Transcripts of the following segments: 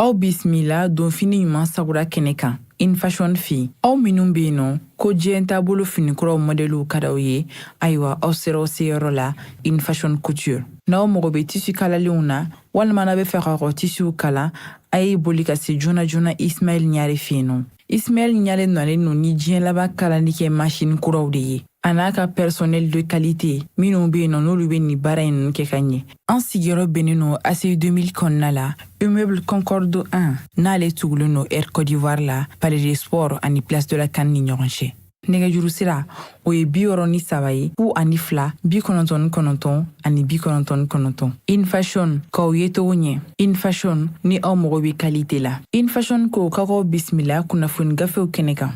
Aw bisimila donfini ɲuman sagura kɛnɛ kan Infashion fɛ yen. Aw minnu bɛ yen nɔ ko diɲɛ taabolo finikuraw mɔdɛliw ka d'aw ye, ayiwa aw sera aw seyɔrɔ la Infashion Couture. N'aw mago bɛ tisi kalalenw na walima n'aw bɛ fɛ k'aw ka tisiw kala, a ye boli ka se joona joona Ismaël Ɲare fɛ yen nɔ. Ismaël Ɲare nalen don ni diɲɛ laban kalali kɛ masini kuraw de ye, a n'a ka personnel de qualité minnu bɛ yen nɔ n'olu bɛ nin baara in ninnu kɛ ka ɲɛ. An sigiyɔrɔ bɛnnen don ACI 2000 kɔnɔna la, immeuble Concorde 1, n'ale tugulen don Air Côte d'Ivoire la, Palais des Sports ani Place de la CAN ni ɲɔgɔn cɛ. Nɛgɛjuru sira o ye 63 ye 02 99 ani 99. Infashion k'aw ye cogo ɲɛ. Infashion, ni aw mago bɛ qualité la. Infashion ko k'aw bisimila kunnafoni gafew kɛnɛ kan.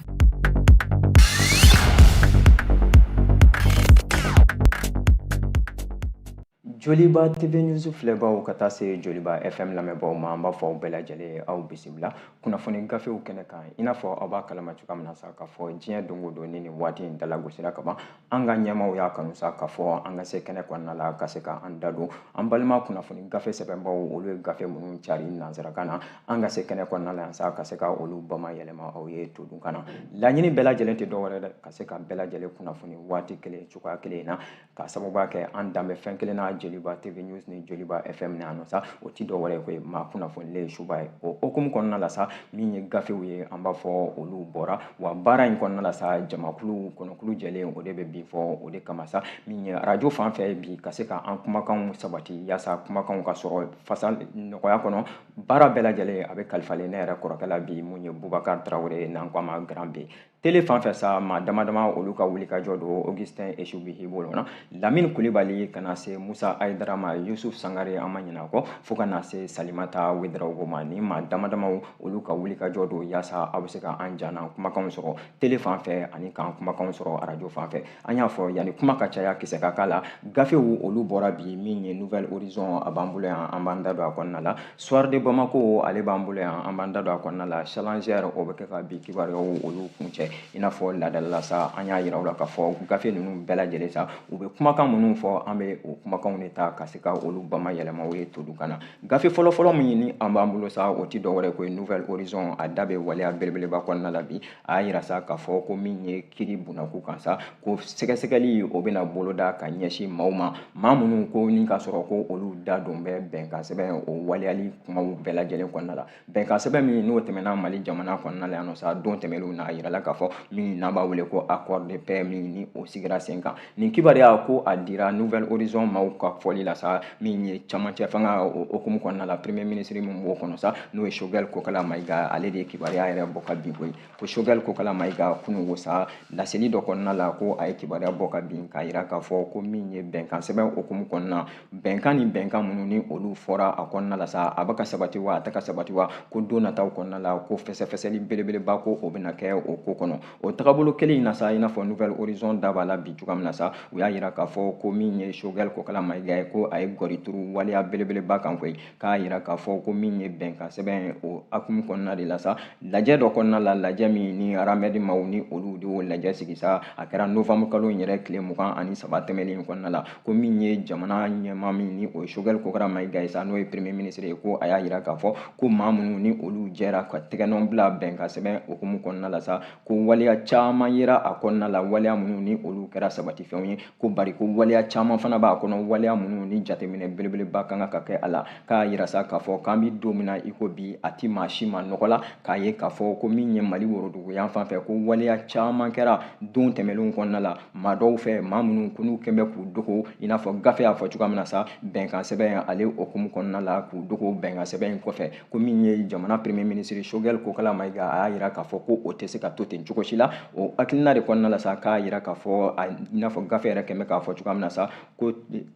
Joliba TV News filɛbaw ka taa se Joliba FM lamɛnbaaw ma, an b'a fɔ aw bɛɛ lajɛlen ye aw bisimila kunnafoni gafew kɛnɛ kan. I n'a fɔ aw b'a kalama cogoya min na sa, k'a fɔ diɲɛ don o don ni nin waati in dalagosira ka ban, an ka ɲɛmaaw y'a kanu sa k'a fɔ an ka se kɛnɛ kɔnɔna la ka se ka an da don an balima kunnafoni gafe sɛbɛnbaw, olu ye gafe minnu cari nansarakan na, an ka se kɛnɛ kɔnɔna la yan sa ka se ka olu bamayɛlɛma aw ye todunkan na. Laɲini bɛɛ lajɛlen tɛ dɔwɛrɛ dɛ, ka se ka bɛɛ lajɛlen kunnafoni waati kelen cogoya kelen na, ka sababuya kɛ an dan bɛ fɛn kelen na Joliba TV News ni Joliba FM na yan nɔ sa, o ti dɔwɛrɛ ye koyi, maa kunnafonilen suba ye. O hukumu kɔnɔna la sa, min ye gafew ye, an b'a fɔ olu bɔra wa baara in kɔnɔna la sa, jamakulu kɔnɔkulu jɛlen o de bɛ bin fɔ. O de kama sa, min ye arajo fan fɛ bi, ka se ka an kumakanw sabati yaasa kumakanw ka sɔrɔ fasa nɔgɔya kɔnɔ, baara bɛɛ lajɛlen a bɛ kalifalen ne yɛrɛ kɔrɔkɛ la bi, mun ye Bubakar Tarawele ye, n'an ko a ma Grand B. Tele fan fɛ sa, maa dama dama olu ka wulikajɔ don, Augustin Esubi bolo na, Lamine Kulibali, ka na se Musa Ayidara ma, Yusuf Sangare, an ma ɲinɛ a kɔ, fo ka na se Salimata Wedraogo ma. Ni maa dama damaw olu ka wulikajɔ don yaasa aw bɛ se ka an janna kumakanw sɔrɔ tele fan fɛ ani k'an kumakanw sɔrɔ arajo fan fɛ. An y'a fɔ yanni kuma ka caya kisɛ ka k'a la, gafew olu bɔra bi. Min ye Nouvel Horizon, a b'an bolo yan, an b'an da don a kɔnɔna la. Soir de Bamako, ale b'an bolo yan, an b'an da don a kɔnɔna la. Challenger, o bɛ kɛ ka bi kibaruyaw olu kuncɛ. I n'a fɔ laadala la sa, an y'a yira u la k'a fɔ gafe ninnu bɛɛ lajɛlen sa, u bɛ kumakan minnu fɔ, an bɛ o kumakanw de ta ka se ka olu bamayɛlɛma u ye todunkan na. Gafe fɔlɔfɔlɔ min ni an b'an bolo sa, o ti dɔwɛrɛ ko ye Nouvel Horizon. A da bɛ waleya belebeleba kɔnɔna la bi. A y'a yira sa k'a fɔ ko min ye kiri bunakun kan sa, ko sɛgɛsɛgɛli o bɛna boloda ka ɲɛsin maaw ma, maa minnu ko ni ka sɔrɔ ko olu da don bɛ bɛnkan sɛbɛn o waleyali kumaw bɛɛ lajɛlen kɔnɔna la. Bɛnkan sɛbɛn min n'o tɛmɛna Mali jamana kɔnɔna la yan nɔ sa, don tɛmɛnlenw na, a yirala k'a fɔ min n'an b'a wele ko accord de paix min ni o sigira sen kan. Nin kibaruya ko a dira Nouvel Horizon maaw ka fɔli la sa, min ye camancɛ fanga o hukumu kɔnɔna la, premier ministre min b'o kɔnɔ sa, n'o ye Choguel Kokala Maïga, ale de ye kibaruya yɛrɛ bɔ ka bin koyi. Ko Choguel Kokala Maïga kununko sa, laseli dɔ kɔnɔna la, ko a ye kibaruya bɔ ka bin k'a yira k'a fɔ ko min ye bɛnkan sɛbɛn hukumu kɔnɔna, bɛnkan ni bɛnkan minnu ni olu fɔra a kɔnɔna la sa, a bɛ ka sabati wa, a tɛ ka sabati wa, ko don nataw kɔnɔna la, ko fɛsɛfɛsɛli belebeleba ko o bɛna kɛ o ko kɔnɔ. O tagabolo kelen in na sa, i n'a fɔ Nouvel Horizon da b'a la bi cogoya min na sa, u y'a yira k'a fɔ ko min ye Choguel Kokala Maïga ye, ko a ye gɔri turu waleya belebeleba kan koyi, k'a yira k'a fɔ ko min ye bɛnkan sɛbɛn o hukumu kɔnɔna de la sa, lajɛ dɔ kɔnɔna la, lajɛ min ni RAMED maaw ni olu de y'o lajɛ sigi sa, a kɛra novembre kalo in yɛrɛ tile 23 tɛmɛnen in kɔnɔna la, ko min ye jamana ɲɛmaa min ni o ye Choguel Kokala Maïga ye sa, n'o ye premier ministre ye, ko a y'a yira k'a fɔ ko maa minnu ni olu jɛra ka tɛgɛnɔ bila bɛnkan sɛbɛn hukumu kɔnɔna la sa, ko waleya caman yera a kɔnɔna la, waleya minnu ni olu kɛra sabatifɛnw ye, ko bari ko waleya caman fana b'a kɔnɔ, waleya minnu ni jateminɛ belebeleba kan ka kɛ a la. K'a yira sa k'a fɔ k'an bɛ don min na i ko bi, a ti maa si ma nɔgɔ la k'a ye k'a fɔ ko min ye Mali worodugu yan fan fɛ, ko waleya caman kɛra don tɛmɛnlenw kɔnɔna la maa dɔw fɛ, maa minnu ko n'u kɛn bɛ k'u dogo, i n'a fɔ gafe y'a fɔ cogoya min na sa, bɛnkan sɛbɛn ale hukumu kɔnɔna la, k'u dogo bɛnkan sɛbɛn in kɔfɛ. Ko min ye jamana premier ministre Choguel Kokala Maïga, a y'a yira k'a fɔ ko o tɛ se ka to ten cogo si la. O hakilina de kɔnɔna la sa, k'a yira k'a fɔ, i n'a fɔ gafe yɛrɛ kɛn bɛ k'a fɔ cogoya min na sa, ko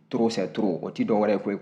trop c'est trop, o ti dɔwɛrɛ ye koyi,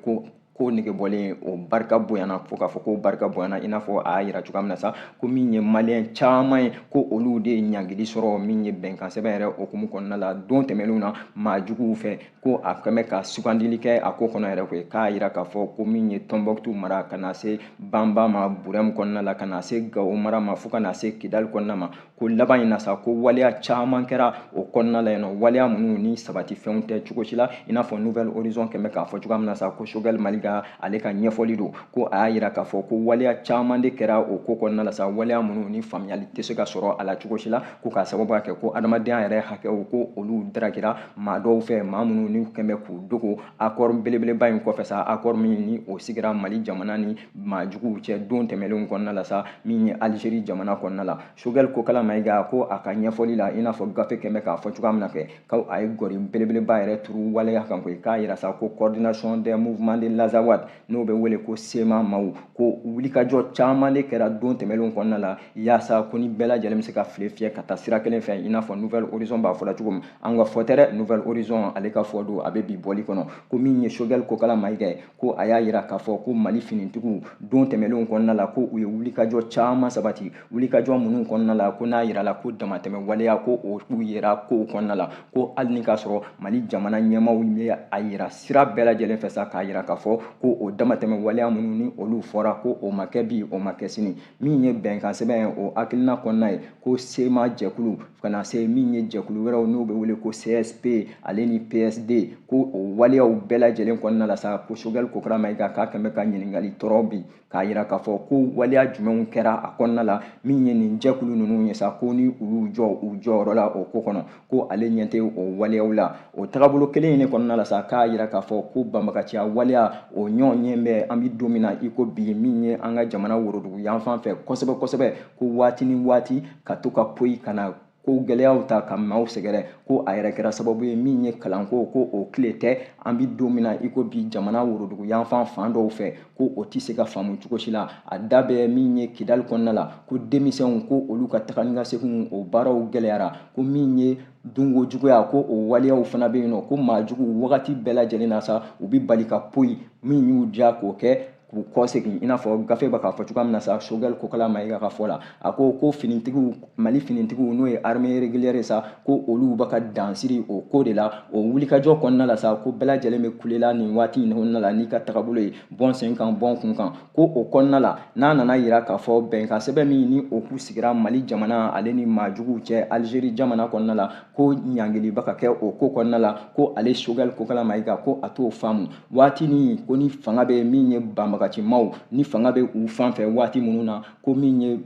ko nege bɔlen o barika bonyana, fo k'a fɔ ko barika bonyana. I n'a fɔ a y'a yira cogoya min na sa, ko min ye maliyɛn caman ye, ko olu de ye ɲangili sɔrɔ min ye bɛnkan sɛbɛn yɛrɛ hukumu kɔnɔna la don tɛmɛnlenw na maa juguw fɛ, ko a kɛn bɛ ka sugandili kɛ a ko kɔnɔ yɛrɛ koyi. K'a yira k'a fɔ ko min ye Tɔnbɔkutu mara, ka na se Banba ma Burɛmu kɔnɔna la, ka na se Gawo mara ma, fo ka na se Kidali kɔnɔna ma, ko laban in na sa, ko waleya caman kɛra o kɔnɔna la yen nɔ, waleya minnu ni sabati fɛnw tɛ cogo si la. I n'a fɔ Nouvel Horizon kɛn bɛ k'a fɔ cogoya min na sa, ko Choguel Maïga Maïga ale ka ɲɛfɔli don, ko a y'a yira k'a fɔ ko waleya caman de kɛra o ko kɔnɔna la sa, waleya minnu ni faamuyali tɛ se ka sɔrɔ a la cogo si la, ko k'a sababuya kɛ ko adamadenya yɛrɛ hakɛw ko olu darakira maa dɔw fɛ, maa minnu ni kɛn bɛ k'u dogo accord belebeleba in kɔfɛ sa, accord min ni o sigira Mali jamana ni maa juguw cɛ don tɛmɛnlenw kɔnɔna la sa, min ye Algérie jamana kɔnɔna la. Choguel Kokalla Maïga ko a ka ɲɛfɔli la, i n'a fɔ gafe kɛn bɛ k'a fɔ cogoya min na kɛ, ko a ye gɔri belebeleba yɛrɛ turu waleya kan koyi, k'a yira sa ko coordination des mouvements de l'Azawad n'o bɛ wele ko CMA maaw, ko wulikajɔ caman de kɛra don tɛmɛnlenw kɔnɔna la yaasa ko ni bɛɛ lajɛlen bɛ se ka file fiyɛ ka taa sira kelen fɛ, i n'a fɔ Nouvel Horizon b'a fɔla cogo min, an ka fɔ tɛ dɛ, Nouvel Horizon ale ka fɔ don, a bɛ bi bɔli kɔnɔ, ko min ye Choguel Kokalla Maïga ye, ko a y'a yira k'a fɔ ko Mali finitigiw don tɛmɛnlenw kɔnɔna la ko u ye wulikajɔ caman sabati, wulikajɔ minnu kɔnɔna la ko n'a yirala ko damatɛmɛ waleya ko o k'u yera kow kɔnɔna la, ko hali ni k'a sɔrɔ Mali jamana ɲɛmaaw ye a yira sira bɛɛ lajɛlen fɛ sa, k'a yira k'a fɔ ko o damatɛmɛ waleya minnu ni olu fɔra ko o ma kɛ bi, o ma kɛ sini. Min ye bɛnkan sɛbɛn ye o hakilina kɔnɔna ye, ko CMA jɛkulu ka na se min ye jɛkulu wɛrɛw n'o bɛ wele ko CSP ale ni PSD, ko o waleyaw bɛɛ lajɛlen kɔnɔna la sa, ko Choguel Kokalla Maïga k'a kɛn bɛ ka ɲininkali tɔrɔ bi, k'a yira k'a fɔ ko waleya jumɛnw kɛra a kɔnɔna la min ye nin jɛkulu ninnu ye sa, ko ni u y'u jɔ u jɔyɔrɔ la o ko kɔnɔ, ko ale ɲɛ tɛ o waleyaw la. O tagabolo kelen in de kɔnɔna la sa, k'a yira k'a fɔ ko banbagaciya waleya o ɲɔgɔn ɲɛ bɛ an bɛ don min na i ko bi, min ye an ka jamana worodugu yanfan fɛ kosɛbɛ kosɛbɛ, ko waati ni waati ka to ka poyi ka na ko gɛlɛyaw ta ka maaw sɛgɛrɛ, ko a yɛrɛ kɛra sababu ye min ye kalanko ko o tile tɛ an bɛ don min na i ko bi jamana worodugu yanfan fan dɔw fɛ, ko o tɛ se ka faamu cogo si la. A da bɛ min ye Kidali kɔnɔna la, ko denmisɛnw ko olu ka taga ni ka segin o baaraw gɛlɛyara, ko min ye dunko juguya ko o waleyaw fana bɛ yen nɔ, ko maa jugu wagati bɛɛ lajɛlen na sa u bɛ bali ka poyi min y'u diya k'o kɛ k'u kɔsegin, i n'a fɔ gafe bɛ k'a fɔ cogoya min na sa. Choguel Kokalla Maïga ka fɔ la, a ko ko finitigiw, Mali finitigiw n'o ye armée régulière ye sa, ko olu bɛ ka dansiri o ko de la o wulikajɔ kɔnɔna la sa, ko bɛɛ lajɛlen bɛ kulela nin waati in kɔnɔna la n'i ka tagabolo ye bɔn sen kan bɔn kun kan, ko o kɔnɔna la n'a nana yira k'a fɔ bɛnkan sɛbɛn min ni o k'u sigira Mali jamana ale ni maa juguw cɛ Algérie jamana kɔnɔna la, ko ɲangili bɛ ka kɛ o ko kɔnɔna la, ko ale Choguel Kokalla Maïga ko a t'o faamu. Waati ni ko ni fanga bɛ min ye banbagacimaw ni fanga bɛ u fan fɛ waati minnu na, ko min ye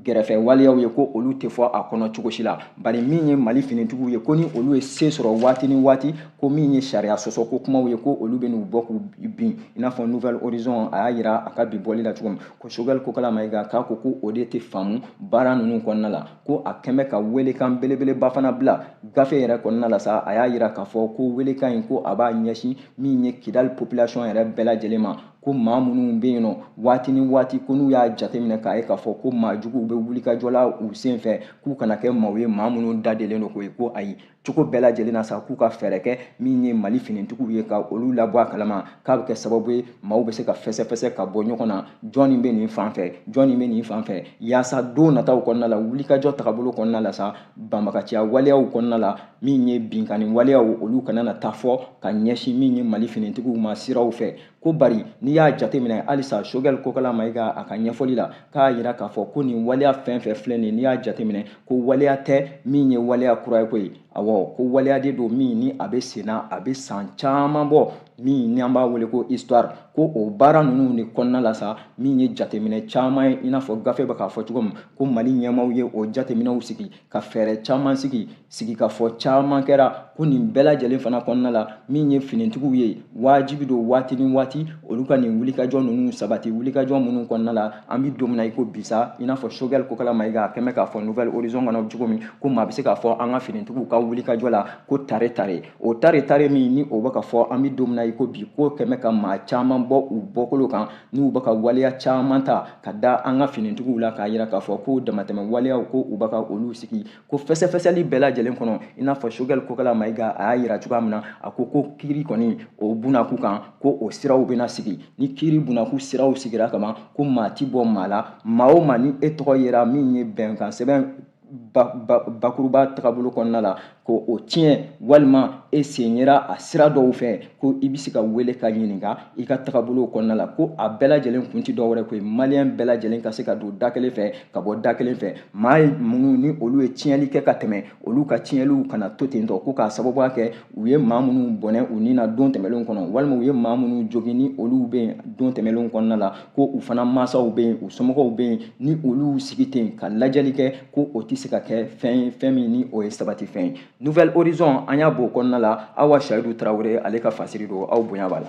gɛrɛfɛ waleyaw ye ko olu tɛ fɔ a kɔnɔ cogo si la, bari min ye Mali finitigiw ye ko ni olu ye se sɔrɔ waati ni waati, ko min ye sariya sɔsɔ ko kumaw ye ko olu bɛ n'u bɔ k'u bin, i n'a fɔ Nouvel Horizon a y'a yira a ka bi bɔli la cogo min, ko Choguel Kokalla Maïga k'a ko ko o de tɛ faamu baara ninnu kɔnɔna la, ko a kɛn bɛ ka welekan belebeleba fana bila gafe yɛrɛ kɔnɔna la sa. A y'a yira k'a fɔ ko welekan in ko a b'a ɲɛsin min ye Kidali population yɛrɛ bɛɛ lajɛlen ma, ko maa minnu bɛ yen nɔ waati ni waati ko n'u y'a jateminɛ k'a ye k'a fɔ ko maa juguw bɛ wulikajɔ la u sen fɛ, k'u kana kɛ maaw ye maa minnu dadelen don koyi, ko ayi, cogo bɛɛ lajɛlen na sa k'u ka fɛɛrɛ kɛ min ye Mali finitigiw ye ka olu labɔ a kalama, k'a bɛ kɛ sababu ye maaw bɛ se ka fɛsɛfɛsɛ ka bɔ ɲɔgɔn na, jɔnni bɛ nin fan fɛ, jɔnni bɛ nin fan fɛ, yaasa don nataw kɔnɔna la wulikajɔ tagabolo kɔnɔna la sa, banbagaciya waleyaw kɔnɔna la min ye binkanni waleyaw olu kana na taa fɔ ka ɲɛsin min ye Mali finitigiw ma siraw fɛ. Ko bari n'i y'a jateminɛ halisa Choguel Kokalla Maïga a ka ɲɛfɔli la, k'a yira k'a fɔ ko nin waleya fɛn fɛn filɛ nin, n'i y'a jateminɛ ko waleya tɛ min ye waleya kura ye koyi, awɔ, ko waleya de don min ni a bɛ sen na, a bɛ san caman bɔ, min ni an b'a wele ko histoire, ko o baara ninnu de kɔnɔna la sa, min ye jateminɛ caman ye, i n'a fɔ gafe bɛ k'a fɔ cogo min, ko Mali ɲɛmaaw ye o jateminɛw sigi ka fɛɛrɛ caman sigi, sigikafɔ caman kɛra, ko nin bɛɛ lajɛlen fana kɔnɔna la min ye finitigiw ye wajibi don waati ni waati olu ka nin wulikajɔ ninnu sabati, wulikajɔ minnu kɔnɔna la an bɛ don min na i ko bi sa, i n'a fɔ Choguel Kokalla Maïga a kɛn bɛ k'a fɔ Nouvel Horizon kɔnɔ cogo min, ko maa bɛ se k'a fɔ an ka finitigiw ka wulikajɔ la ko tare tare, o tare tare min ni o bɛ ka fɔ an bɛ don min na i ko bi, ko kɛn bɛ ka maa caman bɔ u bɔkolo kan n'u bɛ ka waleya caman ta ka da an ka finitigiw la, k'a yira k'a fɔ ko damatɛmɛ waleyaw ko u bɛ ka olu sigi, ko fɛsɛfɛsɛli bɛɛ lajɛlen kɔnɔ, i n'a fɔ Choguel Kokalla Maïga a y'a yira cogoya min na, a ko ko kiiri kɔni o bunakun kan ko o siraw bɛna sigi, ni kiiri bunakun siraw sigira kaban ko maa ti bɔ maa la, maa o maa ni e tɔgɔ yera min ye bɛnkan sɛbɛn bakuruba tagabolo kɔnɔna la ko o tiɲɛ, walima e sen yera a sira dɔw fɛ, ko i bɛ se ka wele ka ɲininka i ka tagabolo kɔnɔna la. Ko a bɛɛ lajɛlen kun ti dɔwɛrɛ ko ye, maliyɛn bɛɛ lajɛlen ka se ka don da kelen fɛ ka bɔ da kelen fɛ. Maa minnu ni olu ye tiɲɛli kɛ ka tɛmɛ, olu ka tiɲɛliw kana to ten tɔ, ko k'a sababuya kɛ u ye maa minnu bɔnɛ u ni na don tɛmɛnlenw kɔnɔ, walima u ye maa minnu jogin ni olu bɛ yen don tɛmɛnlenw kɔnɔna la, ko u fana mansaw bɛ yen, u somɔgɔw bɛ yen, ni olu sigi ten ka lajɛli kɛ, ko o tɛ se ka kɛ fɛn ye, fɛn min ni o ye sabati fɛn ye. Nouvel Horizon, an y'a b'o kɔnɔna la. Awa Sayidu Tarawele, ale ka fasiri don, aw bonya b'a la.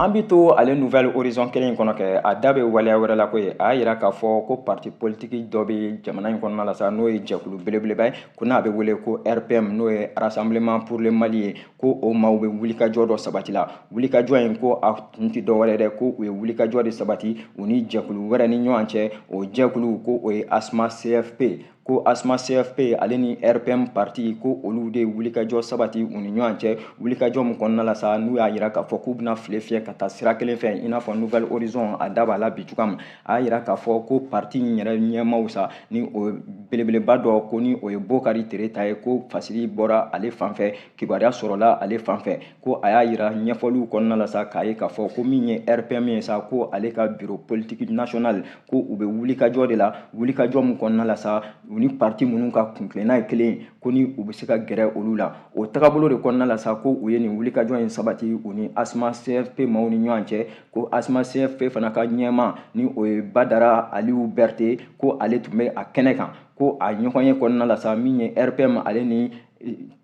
An bɛ to ale Nouvel Horizon kelen in kɔnɔ kɛ, a da bɛ waleya wɛrɛ la ko ye. A y'a yira k'a fɔ ko parti politique dɔ bɛ jamana in kɔnɔna la sa, n'o ye jɛkulu belebeleba ye, ko n'a bɛ wele ko RPM, n'o ye Rassemblement pour le Mali ye, ko o maaw bɛ wulikajɔ dɔ sabati la. Wulikajɔ in, ko a tun tɛ dɔwɛrɛ dɛ, ko u ye wulikajɔ de sabati u ni jɛkulu wɛrɛ ni ɲɔgɔn cɛ. O jɛkulu, ko o ye ASMA CFP, ko ASMA CFP ale ni RPM parti, ko olu de ye wulikajɔ sabati u ni ɲɔgɔn cɛ. Wulikajɔ min kɔnɔna la sa, n'u y'a yira k'a fɔ k'u bɛna file fiyɛ ka taa sira kelen fɛ, i n'a fɔ Nouvel Horizon a da b'a la bi cogoya min. A y'a yira k'a fɔ ko parti in yɛrɛ ɲɛmaaw sa, ni o belebeleba dɔ, ko ni o ye Bokari Tereta ye, ko fasiri bɔra ale fan fɛ, kibaruya sɔrɔla ale fan fɛ. Ko a y'a yira ɲɛfɔliw kɔnɔna la sa, k'a ye k'a fɔ ko min ye RPM ye sa, ko ale ka bureau politique national, ko u bɛ wulikajɔ de la. Wulikajɔ min kɔnɔna la sa, u ni parti minnu ka kuntilenna ye kelen, ko ni u bɛ se ka gɛrɛ olu la. O tagabolo de kɔnɔna la sa, ko u ye nin wulikajɔ in sabati u ni ASMA CFP maaw ni ɲɔgɔn cɛ. Ko ASMA CFP fana ka ɲɛmaa, ni o ye Badara Aliyu Berete, ko ale tun bɛ a kɛnɛ kan. Ko a ɲɔgɔnye kɔnɔna la sa, min ye RPM ale ni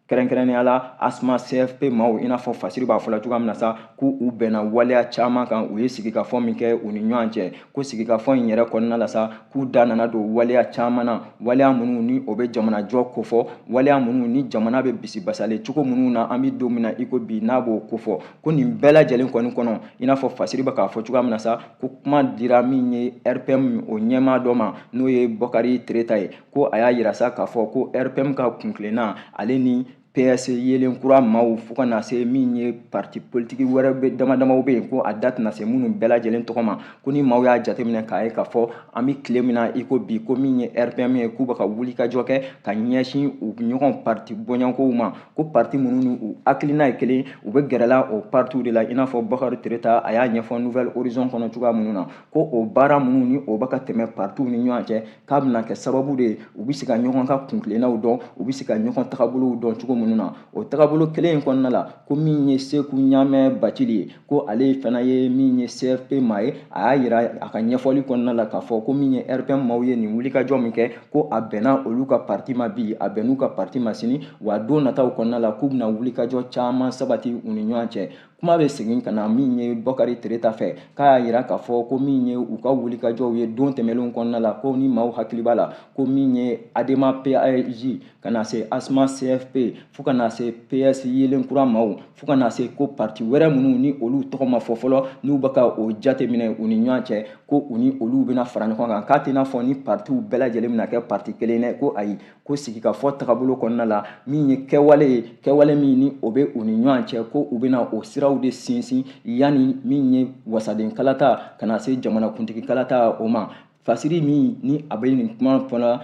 kɛrɛnkɛrɛnnenya la ASMA CFP maaw, i n'a fɔ fasiri b'a fɔ la cogoya min na sa, k'u u bɛnna waleya caman kan. U ye sigikafɔ min kɛ u ni ɲɔgɔn cɛ, ko sigikafɔ in yɛrɛ kɔnɔna la sa, k'u da nana don waleya caman na, waleya minnu ni o bɛ jamanajɔ kofɔ, waleya minnu ni jamana bɛ bisibasalen cogo minnu na an bɛ don min na i ko bi, n'a b'o kofɔ. Ko nin bɛɛ lajɛlen kɔni kɔnɔ, i n'a fɔ fasiri bɛ k'a fɔ cogoya min na sa, ko kuma dira min ye RPM o ɲɛmaa dɔ ma, n'o ye Bɔkari Tereta ye. Ko a y'a yira sa k'a fɔ ko RPM ka kuntilenna ale ni PS yelen kura maaw, fo ka na se min ye parti politique wɛrɛ bɛ dama damaw bɛ yen, ko a da tɛna se minnu bɛɛ lajɛlen tɔgɔ ma, ko ni maaw y'a jateminɛ k'a ye k'a fɔ an bɛ tile min na i ko bi, ko min ye RPM ye, k'u bɛ ka wulikajɔ kɛ ka ɲɛsin u ɲɔgɔn parti bɔɲɔgɔnkow ma, ko parti minnu ni u hakilina ye kelen, u bɛ gɛrɛla o partiw de la, i n'a fɔ Bakari Tereta a y'a ɲɛfɔ Nouvel Horizon kɔnɔ cogoya minnu na. Ko o baara minnu ni o bɛ ka tɛmɛ partiw ni ɲɔgɔn cɛ, k'a bɛna kɛ sababu de ye u bɛ se ka ɲɔgɔn ka kuntilennaw dɔn, u bɛ se ka ɲɔgɔn tagabolow dɔn cogo minnu na. O tagabolo kelen in kɔnɔna la, ko min ye Seku Ɲamɛ Bacili ye, ko ale fana ye min ye CFP maa ye, a y'a yira a ka ɲɛfɔli kɔnɔna la k'a fɔ ko min ye RPM maaw ye nin wulikajɔ min kɛ, ko a bɛnna olu ka parti ma bi, a bɛnn'u ka parti ma sini, wa don nataw kɔnɔna la k'u bɛna wulikajɔ caman sabati u ni ɲɔgɔn cɛ. Kuma bɛ segin ka na min ye Bɔkari Tereta fɛ, k'a y'a yira k'a fɔ ko min ye u ka wulikajɔw ye don tɛmɛnlenw kɔnɔna la, ko ni maaw hakili b'a la, ko min ye ADEMA PAJ ka na se ASMA CFP, fo ka na se PS yelen kura maaw, fo ka na se ko parti wɛrɛ minnu ni olu tɔgɔ ma fɔ fɔlɔ, n'u bɛ ka o jateminɛ u ni ɲɔgɔn cɛ, ko u ni olu bɛna fara ɲɔgɔn kan. K'a tɛ n'a fɔ ni partiw bɛɛ lajɛlen bɛna kɛ parti kelen dɛ, ko ayi, ko sigikafɔ tagabolo kɔnɔna la, min ye kɛwale ye, kɛwale min ni o bɛ u ni ɲɔgɔn cɛ, ko u bɛna o siraw de sinsin yanni min ye wasaden kalata ka na se jamanakuntigi kalata o ma. Fasiri min ni a bɛ nin kuma fana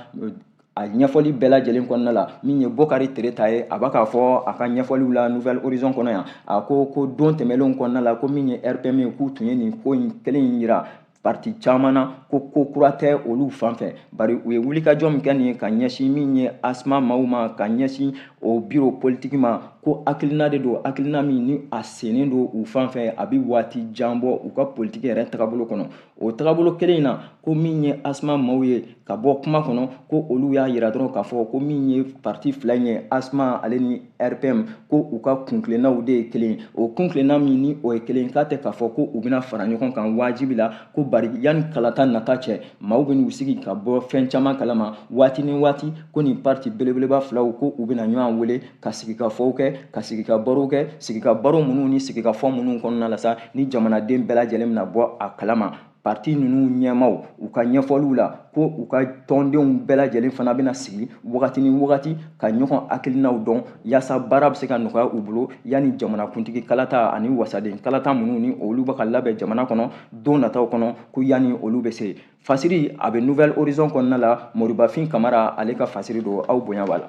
a ɲɛfɔli bɛɛ lajɛlen kɔnɔna la, min ye Bokari Tereta ye, a b'a k'a fɔ a ka ɲɛfɔliw la Nouvel Horizon kɔnɔ yan, a ko ko don tɛmɛnlenw kɔnɔna la, ko min ye RPM ye, k'u tun ye nin ko in kelen in yira parti caman na, ko ko kura tɛ olu fan fɛ, bari u ye wulikajɔ min kɛ nin ye ka ɲɛsin min ye ASMA maaw ma, ka ɲɛsin o bureau politique ma, ko hakilina de don, hakilina min ni a sennen don u fan fɛ, a bɛ waati jan bɔ u ka politiki yɛrɛ tagabolo kɔnɔ. O tagabolo kelen in na, ko min ye ASMA maaw ye ka bɔ kuma kɔnɔ, ko olu y'a yira dɔrɔn k'a fɔ ko min ye parti fila in ye, ASMA ale ni RPM, ko u ka kuntilennaw de ye kelen ye. O kuntilenna min ni o ye kelen, k'a tɛ k'a fɔ ko u bɛna fara ɲɔgɔn kan wajibi la, ko bari yanni kalata nata cɛ, maaw bɛn'u sigi ka bɔ fɛn caman kalama waati ni waati, ko nin parti belebeleba filaw, ko u bɛna ɲɔgɔn wele ka sigikafɔw kɛ, ka sigika barow kɛ, sigika baro minnu ni sigikafɔ minnu kɔnɔna la sa, ni jamanaden bɛɛ lajɛlen bɛna bɔ a kalama. Parti ninnu ɲɛmaw u ka ɲɛfɔliw la ko u ka tɔndenw bɛɛ lajɛlen fana bɛna sigi wagati ni wagati ka ɲɔgɔn hakilinaw dɔn yaasa baara bɛ se ka nɔgɔya u bolo yanni jamanakuntigi kalata ani wasaden kalata minnu ni olu bɛ ka labɛn jamana kɔnɔ don nataw kɔnɔ, ko yanni olu bɛ se. Fasiri a bɛ Nouvel Horizon kɔnɔna la, Moribafin Kamara ale ka fasiri don, aw bonya b'a la.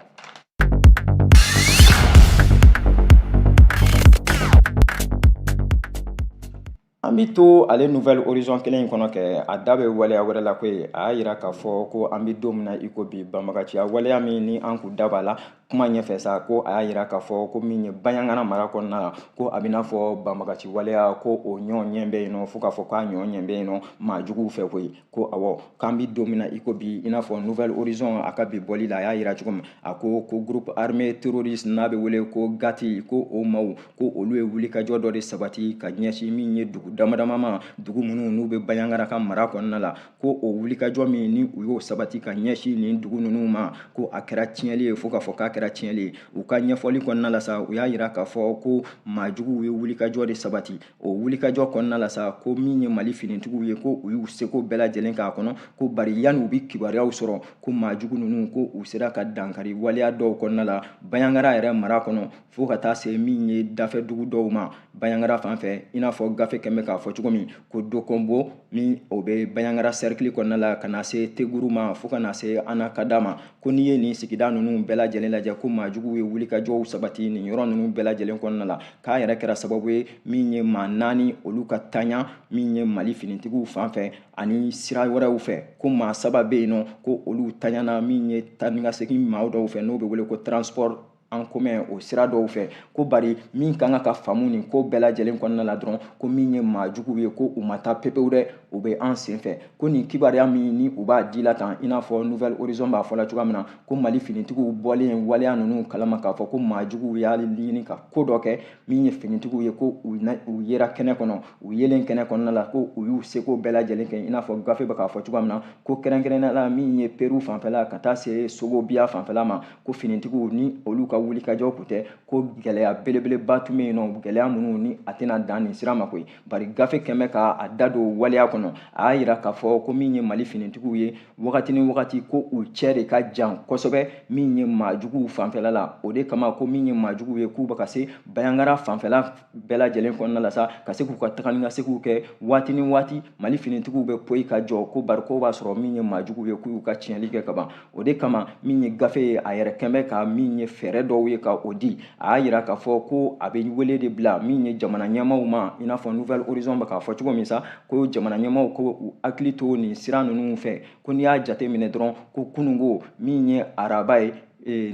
An bɛ to ale Nouvel Horizon kelen in kɔnɔ kɛ, a da bɛ waleya wɛrɛ la koyi. A y'a yira k'a fɔ ko an bɛ don min na i ko bi, banbagaciya waleya min ni an k'u da b'a la kuma ɲɛfɛ sa, ko a y'a yira k'a fɔ ko min ye Bandiagara mara kɔnɔna la, ko a bɛ n'a fɔ banbagaci waleya ko o ɲɔ ɲɛ bɛ yen nɔ, fo k'a fɔ k'a ɲɔ ɲɛ bɛ yen nɔ maa juguw fɛ koyi. Ko awɔ, k'an bɛ don min na i ko bi, i n'a fɔ Nouvel Horizon a ka bi bɔli la, a y'a yira cogo min, a ko ko groupe armé terroriste n'a bɛ wele ko GAT, ko o maaw ko olu ye wulikajɔ dɔ de sabati ka ɲɛsin min ye dugu dama dama ma, dugu minnu n'u bɛ Bandiagara ka mara kɔnɔna la. Ko o wulikajɔ min ni u y'o sabati ka ɲɛsin nin dugu ninnu ma, ko a kɛra tiɲɛli ye, fo k'a fɔ k'a kɛra tiɲɛli ye. U ka ɲɛfɔli kɔnɔna la sa, u y'a yira k'a fɔ ko maa juguw ye wulikajɔ de sabati. O wulikajɔ kɔnɔna la sa, ko min ye Mali finitigiw ye, ko u y'u seko bɛɛ lajɛlen k'a kɔnɔ, ko bari yanni u bɛ kibaruyaw sɔrɔ ko maa jugu ninnu ko u sera ka dankari waleya dɔw kɔnɔna la Bandiagara yɛrɛ mara kɔnɔ, fo ka taa se min ye dafɛ dugu dɔw ma Bandiagara fan fɛ, i n'a fɔ gafe kɛn bɛ k'a fɔ cogo min ko Dokonbo min o bɛ Bandiagara cercle kɔnɔna la, ka na se Teguru ma, fo ka na se Anakada ma. Ko n'i ye nin sigida ninnu bɛɛ lajɛlen lajɛ, ko maa juguw ye wulikajɔw sabati nin yɔrɔ ninnu bɛɛ lajɛlen kɔnɔna la, k'a yɛrɛ kɛra sababu ye min ye maa 4 olu ka tanya min ye Mali finitigiw fan fɛ ani sira wɛrɛw fɛ, ko maa 3 bɛ yen nɔ ko olu tanyana min ye taa ni ka segin maa dɔw fɛ n'o bɛ wele ko transport en commun o sira dɔw fɛ. Ko bari min ka kan ka faamu nin ko bɛɛ lajɛlen kɔnɔna la dɔrɔn, ko min ye maa juguw ye, ko u ma taa pepewu dɛ, u bɛ an sen fɛ. Ko nin kibaruya min ni u b'a di la tan, i n'a fɔ Nouvel Horizon b'a fɔ la cogoya min na, ko Mali finitigiw bɔlen waleya ninnu kalama k'a fɔ ko maa juguw y'a ɲini ka ko dɔ kɛ min ye finitigiw ye, ko u yera kɛnɛ kɔnɔ, u yelen kɛnɛ kɔnɔna la, ko u y'u seko bɛɛ lajɛlen kɛ, i n'a fɔ gafe bɛ k'a fɔ cogoya min na, ko kɛrɛnkɛrɛnnenya la min ye Peru fanfɛla ka taa se Sogobiya fanfɛla ma, ko finitigiw ni olu ka wulikajɔ kun tɛ, ko gɛlɛya belebeleba tun bɛ yen nɔ, gɛlɛya minnu ni a tɛna dan nin sira ma koyi. Bari gafe kɛn bɛ k'a da don waleya kɔnɔ, a y'a yira k'a fɔ ko min ye Mali finitigiw ye wagati ni wagati, ko u cɛ de ka jan kosɛbɛ min ye maa juguw fanfɛla la. O de kama ko min ye maa juguw ye k'u bɛ ka se Bandiagara fanfɛla bɛɛ lajɛlen kɔnɔna la sa, ka se k'u ka taga ni ka seginw kɛ waati ni waati, Mali finitigiw bɛ poyi ka jɔ, ko bari ko b'a sɔrɔ min ye maa juguw ye k'u y'u ka tiɲɛli kɛ kaban. O de kama min ye gafe ye a yɛrɛ kɛn bɛ ka min ye fɛɛrɛ dɔw ye ka o di. A y'a yira k'a fɔ ko a bɛ wele de bila min ye jamana ɲɛmaaw ma, i n'a fɔ Nouvel Horizon bɛ k'a fɔ cogo min sa, ko jamana ɲɛmaaw ko u hakili to nin sira ninnu fɛ. Ko n'i y'a jate minɛ dɔrɔn, ko kununko min ye araba ye,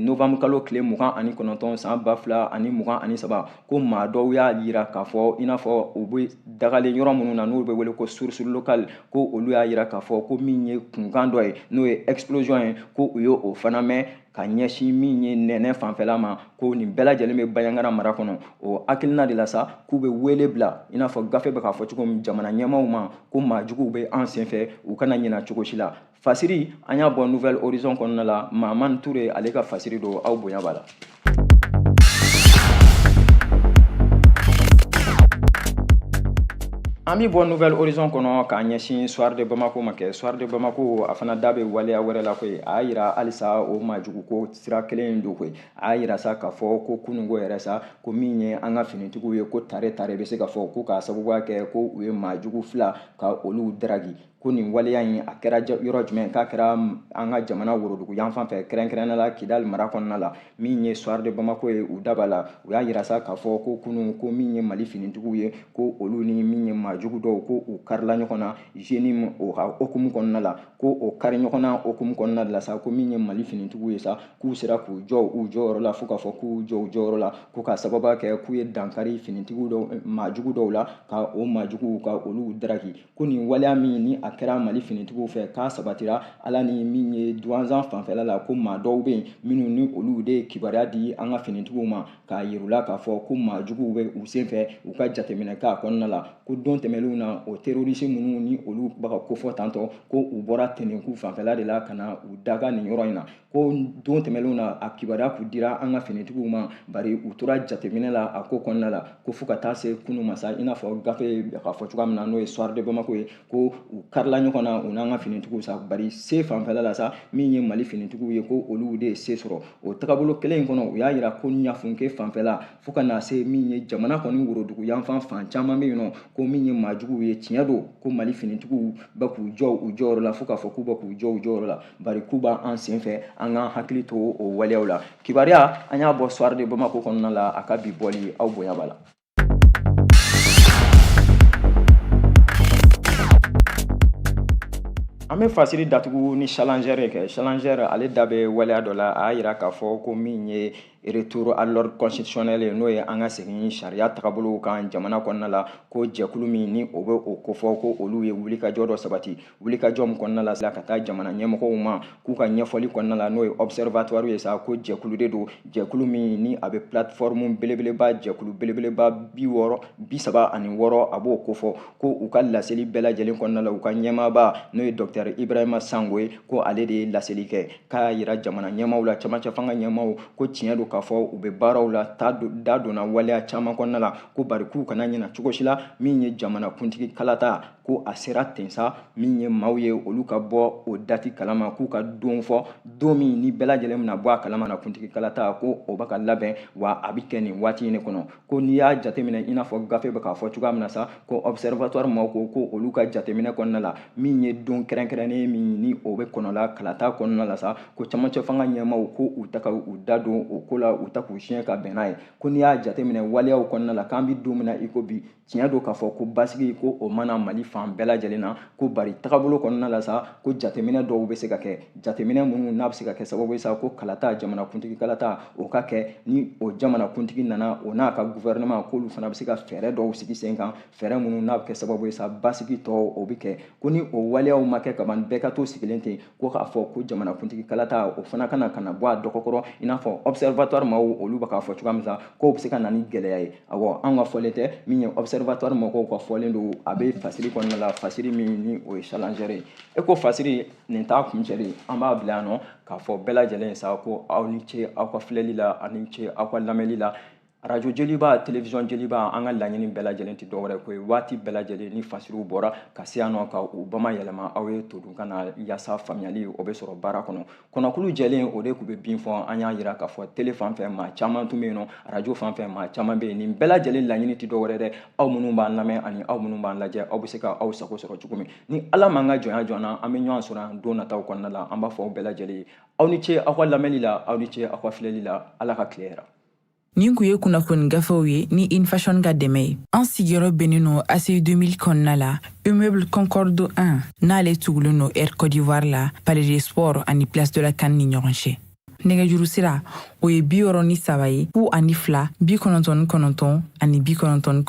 novembre kalo tile 29 san 2023, ko maa dɔw y'a yira k'a fɔ i n'a fɔ u bɛ dagalen yɔrɔ minnu na n'u bɛ wele ko source locale, ko olu y'a yira k'a fɔ ko min ye kunkan dɔ ye n'o ye explosion ye, ko u ye o fana mɛn ka ɲɛsin min ye nɛnɛ fanfɛla ma, ko nin bɛɛ lajɛlen bɛ Bandiagara mara kɔnɔ. O hakilina de la sa, k'u bɛ wele bila, i n'a fɔ gafe bɛ k'a fɔ cogo min, jamana ɲɛmaaw ma, ko maa juguw bɛ an senfɛ, u kana ɲina cogo si la. Fasiri an y'a bɔ Nouvel Horizon kɔnɔna la, Mahamani Ture ale ka fasiri don, aw bonya b'a la. An bɛ bɔ Nouvel Horizon kɔnɔ k'a ɲɛsin Soir de Bamako ma kɛ. Soir de Bamako a fana da bɛ waleya wɛrɛ la koyi. A y'a yira halisa o maajugu ko sira kelen in don koyi. A y'a yira sa k'a fɔ ko kununko yɛrɛ sa, ko min ye an ka finitigiw ye, ko tare tare bɛ se ka fɔ ko k'a sababuya kɛ ko u ye maajugu 2 ka olu daragi. Ko nin waleya in a kɛra yɔrɔ jumɛn? K'a kɛra an ka jamana worodugu yanfan fɛ, kɛrɛnkɛrɛnnenya la Kidali mara kɔnɔna la. Min ye Soir de Bamako ye, u daba la, u y'a yira sa k'a fɔ ko kunun ko min ye Mali finitigiw ye, ko olu ni min ye maajugu dɔw ko u karila ɲɔgɔn na JNIM o ka hokumu kɔnɔna la. Ko o kari ɲɔgɔn na hokumu kɔnɔna de la sa, ko min ye Mali finitigiw ye sa, k'u sera k'u jɔ u jɔyɔrɔ la, fo k'a fɔ k'u jɔ u jɔyɔrɔ la, ko k'a sababu kɛ k'u ye dankari finitigiw dɔw, maajugu dɔw la, ka o maajuguw ka olu daraki. Ko nin waleya min ni a a kɛra Mali finitigiw fɛ k'a sabatira ala ni min ye Duwanzan fanfɛla la, ko maa dɔw bɛ yen minnu ni olu de ye kibaruya di an ka finitigiw ma k'a yir'u la k'a fɔ ko maa juguw bɛ u senfɛ u ka jateminɛ k'a kɔnɔna la. Ko don tɛmɛnlenw na, o terroriste minnu ni olu bɛ ka kofɔ tantɔ, ko u bɔra Tɛnɛnku fanfɛla de la ka na u daga nin yɔrɔ in na. Ko don tɛmɛnlenw na, a kibaruya kun dira an ka finitigiw ma, bari u tora jateminɛ la a ko kɔnɔna la, ko fo ka taa se kunu masa, i n'a fɔ gafe k'a fɔ cogoya min na, n'o ye Soir de Bamako ye, ko u karila ɲɔgɔn na u n'an ka finitigiw sa. Bari se fanfɛla la sa, min ye Mali finitigiw ye, ko olu de ye se sɔrɔ o tagabolo kelen in kɔnɔ. U y'a yira ko Ɲafunke fanfɛla fo ka na se min ye jamana kɔni worodugu yanfan fan caman bɛ yen nɔ, ko min ye maajuguw ye, tiɲɛ don ko Mali finitigiw bɛ k'u jɔ u jɔyɔrɔ la, fo k'a fɔ k'u bɛ k'u jɔ u jɔyɔrɔ la, bari k'u b'an sen fɛ, an k'an hakili to o waleyaw la. Kibaruya an y'a bɔ Soir de Bamako kɔnɔna la, a ka bi bɔli aw bonya b'a la. An bɛ fasiri datugu ni Challenger ye kɛ. Challenger ale da bɛ waleya dɔ la, a y'a yira k'a fɔ ko min ye retour à l'ordre constitutionnel ye, n'o ye an ka segin sariya tagabolow kan jamana kɔnɔna la, ko jɛkulu min ni o bɛ o kofɔ, ko olu ye wulikajɔ dɔ sabati, wulikajɔ min kɔnɔna la ka taa jamana ɲɛmɔgɔw ma k'u ka ɲɛfɔli kɔnɔna la, n'o ye observatoire ye sa, ko jɛkulu de don, jɛkulu min ni a bɛ plateforme belebeleba, jɛkulu belebeleba 36, a b'o kofɔ, ko u ka laseli bɛɛ lajɛlen kɔnɔna la, u ka ɲɛmaaba n'o ye docteur Ibrahima Sango ye, ko ale de ye laseli kɛ k'a yira jamana ɲɛmaaw la, camancɛ fanga ɲɛmaaw, ko tiɲɛ don k'a fɔ u bɛ baaraw la, ta da donna waleya caman kɔnɔna la, ko bari k'u kana ɲina cogo si la min ye jamana kuntigi kalata, ko a sera ten sa, min ye maaw ye olu ka bɔ o dati kalama, k'u ka don fɔ, don min ni bɛɛ lajɛlen bɛna bɔ a kalama na kuntigi kalata, ko o bɛ ka labɛn wa a bɛ kɛ nin waati in de kɔnɔ. Ko n'i y'a jateminɛ, i n'a fɔ gafe bɛ k'a fɔ cogoya min na sa, ko observatoire maaw ko olu ka jateminɛ kɔnɔna la, min ye don kɛrɛnkɛrɛnnen min ni o bɛ kɔnɔla kalata kɔnɔna la sa, ko camancɛ fanga ɲɛmaaw ko u ta ka u da don o ko la, u ta k'u siɲɛ ka bɛn n'a ye. Ko n'i y'a jateminɛ waleyaw kɔnɔna la, k'an bɛ don min na i ko bi, tiɲɛ don k'a fɔ ko basigi ko o mana Mali fan bɛɛ lajɛlen na, ko bari tagabolo kɔnɔna la sa, ko jateminɛ dɔw bɛ se ka kɛ, jateminɛ minnu n'a bɛ se ka kɛ sababu ye sa, ko kalata, jamanakuntigi kalata, o ka kɛ ni o jamanakuntigi nana, o n'a ka gouvernement, k'olu fana bɛ se ka fɛɛrɛ dɔw sigi sen kan, fɛɛrɛ minnu n'a bɛ kɛ sababu ye sa, basigi tɔ o bɛ kɛ. Ko ni o waleyaw ma kɛ kaban, bɛɛ ka to sigilen ten, ko k'a fɔ ko jamanakuntigi kalata o fana kana ka na bɔ a dɔgɔkɔrɔ, i n'a fɔ observatoire maaw olu bɛ k'a fɔ cogoya min sa, k'o bɛ se ka na ni gɛlɛya ye. Awɔ, an ka fɔlen tɛ, min ye observatoire mɔgɔw ka fɔlen don, a bɛ fasiri kɔnɔna la, fasiri min ni o ye Challenger ye. E ko fasiri nin t'a kuncɛli, an b'a bila yan nɔ k'a fɔ bɛɛ lajɛlen sa ko aw ni ce aw ka filɛli la, aw ni ce aw ka lamɛnli la. Radio Joliba, télévision Joliba, an ka laɲini bɛɛ lajɛlen tɛ dɔwɛrɛ ko ye, waati bɛɛ lajɛlen ni fasiriw bɔra ka se yan nɔ ka u bama yɛlɛma aw ye todunkan na, yaasa faamuyali o bɛ sɔrɔ baara kɔnɔ. Kɔnɔkulu jɛlen o de tun bɛ bin fɔ, an y'a yira k'a fɔ télé fan fɛ maa caman tun bɛ yen nɔ, radio fan fɛ maa caman bɛ yen. Nin bɛɛ lajɛlen laɲini tɛ dɔwɛrɛ dɛ, aw minnu b'an lamɛn ani aw minnu b'an lajɛ, aw bɛ se ka aw sago sɔrɔ cogo min. Ni Ala m'an ka jɔnya jɔ an na, an bɛ ɲɔgɔn sɔrɔ yan don nataw kɔnɔna la. An b'a fɔ aw bɛɛ lajɛlen ye, aw ni ce aw ka lamɛnni la, aw ni ce aw ka filɛli la, Ala ka tile hɛrɛ. Nin kun ye kunnafoni gafew ye ni Infashion ka dɛmɛ ye. An sigiyɔrɔ bɛnnen don ACI 2000 kɔnɔna la, immeuble Concorde 1, n'ale tugulen don Air Côte d'Ivoire la, Palais des Sports ani Place de la CAN ni ɲɔgɔn cɛ. Nɛgɛjuru sira o ye 63 ye 02 99 99.